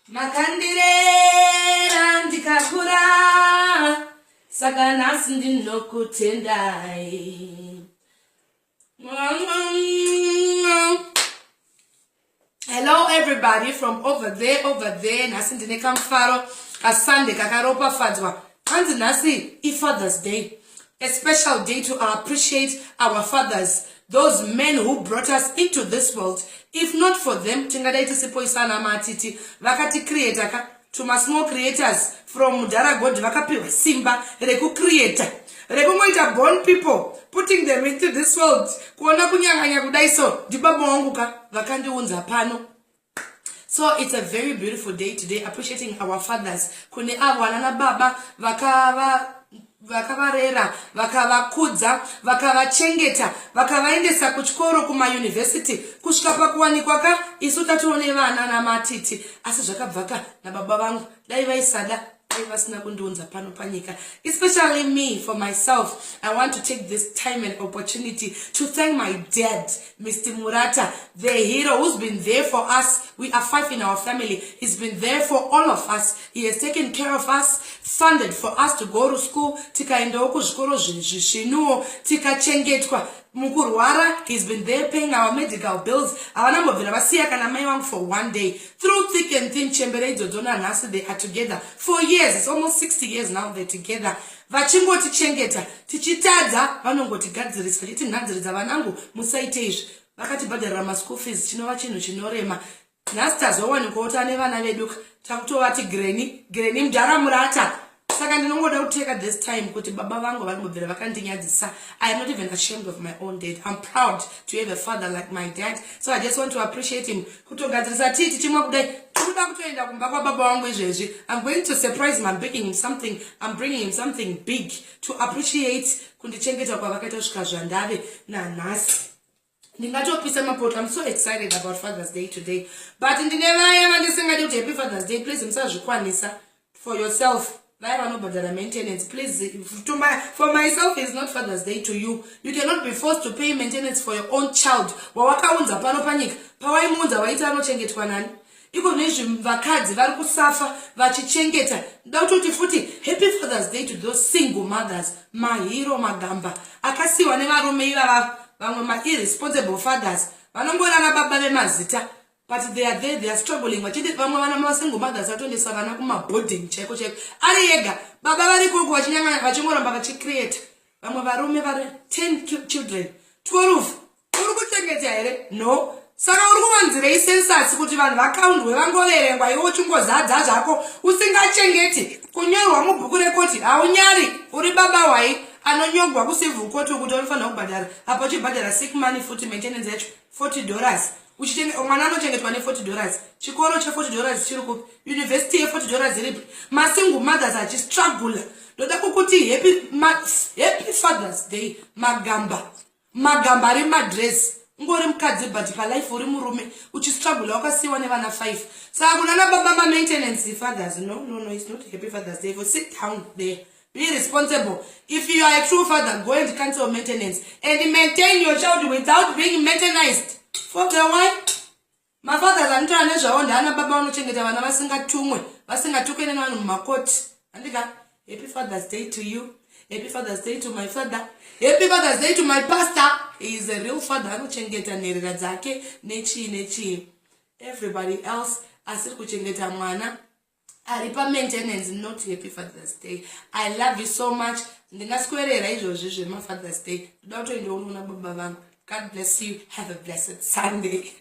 Makandirera ndikakura, saka nhasi ndinokutendai. Hello everybody from over there, over there. Nhasi ndine kamufaro kaSunday kakaropafadzwa. Hanzi nhasi iFather's Day. A special day to appreciate our fathers, those men who brought us into this world. If not for them, tingadai tisipo isana matiti. Vakaticreata ka tuma small creators from mudhara God vakapiwa simba rekucreata, rekungoita born people, putting them into this world. Kuona kunyanganya kudai, so ndibaba wangu ka vakandiunza pano. So it's a very beautiful day today, appreciating our fathers. Kune avo vanana baba vakava vakavarera, vakavakudza, vakavachengeta, vakavaendesa kuchikoro, kumayunivhesiti, kusvika pakuwanikwa ka isu tatione vana namatiti. Asi zvakabva ka nababa vangu. Dai vaisada, dai vasina kundiunza pano panyika. Especially me, for myself, I want to take this time and opportunity to thank my dad, Mr Murata, the hero who's been there for us. We are five in our family. He's been there for all of us. He has taken care of us, funded for us to go to school, tikaendawo kuzvikoro zvisvinuwo, tikachengetwa mukurwara. He's been there paying our medical bills. Havana mbobvira vasiya kana mai vangu for one day, through thick and thin. Chembere idzodzo nanhasi they are together for years. It's almost 60 years now they're together, vachingotichengeta. Tichitadza, vanongotigadzirisa, vachitinhadziridza, "Vanangu, musaite izvi." Vakatibhadharira maschool fees, chinova chinhu chinorema. Nhasi tazowanikwawo tane vana vedu, takutovati granny, granny mudhara Murata. Saka ndinongoda kuteka this time kuti baba vangu varimbobvira vakandinyadzisa. I am not even ashamed of my own dad. I'm proud to have a father like my dad, so I just want to appreciate him. Kutogadzirisa tii tichimwa kudai, tikuda kutoenda kumba kwababa vangu izvezvi. I'm going to surprise him. I'm bringing him something. I'm bringing him something big to appreciate kundichengeta kwavakaita kusvika zvandave nanhasi. Ndingatopisa mapoto. I'm so excited about Father's Day today, but ndine vaya vandisingadi kuti happy Father's Day. Please, musazvikwanisa for yourself. Vaya vanobhadhara maintenance, please, for myself is not Father's Day to you. You cannot be forced to pay maintenance for your own child wawakaunza pano panyika. Pawaimuunza, waiti anochengetwa nani? Iko nezvi vakadzi vari kusafa vachichengeta. Nda kutoti futi happy Father's Day to those single mothers, mahero, magamba akasiyiwa nevarume ivava. Vamwe mairresponsible fathers vanongorana baba vemazita, but they are there, they are struggling. Vachiti vamwe vana masingle mothers vatoendesa vana kumaboarding chaiko chaiko, ari ega. Baba vari koko vachinyanganya, vachingoramba vachicreata. Vamwe varume vari 10 children, 12. Uri kuchengeta here? No. Saka uri kuvanzirei census kuti vanhu vakaundwe, vangoverengwa, iwe uchingozadza zvako usingachengeti? Kunyorwa mubhuku rekoti, haunyari? Uri baba wai anonyogwa kucivil court kuti unofanira kubhadhara, apo uchibhadhara sick money futi, maintenance yacho $40? Mwana anochengetwa ne$40? Chikoro che$40 chiri kupi? University ye$40 iripi? Masingle mothers achistrugula. Ndoda kukuti happy Father's Day, magamba, magamba ari madress. Ungori mukadzi, but palife uri murume, uchistrugula, wakasiyiwa nevana 5. Saka kunana baba mamaintenance fathers, no, no, no, it's not happy Father's Day. For sit down there, be responsible. If you are a true father, go and cancel maintenance and maintain your child without being maintenanced. For the why? Mafathers anotaura nezvavo ndaana baba vanochengeta vana vasingatumwe, vasingatukwe nevanhu mumakoti, handika? Happy Father's Day to you. Happy Father's Day to my father. Happy Father's Day to my pastor. He is a real father, anochengeta nherera dzake nechii nechii. Everybody else asiri kuchengeta mwana ari pamaintenance, not happy Father's Day. I love you so much. Ndingaswerera izvozvi zvemaFather's Day, ndoda kutoendawo unoona baba vangu. God bless you. Have a blessed Sunday.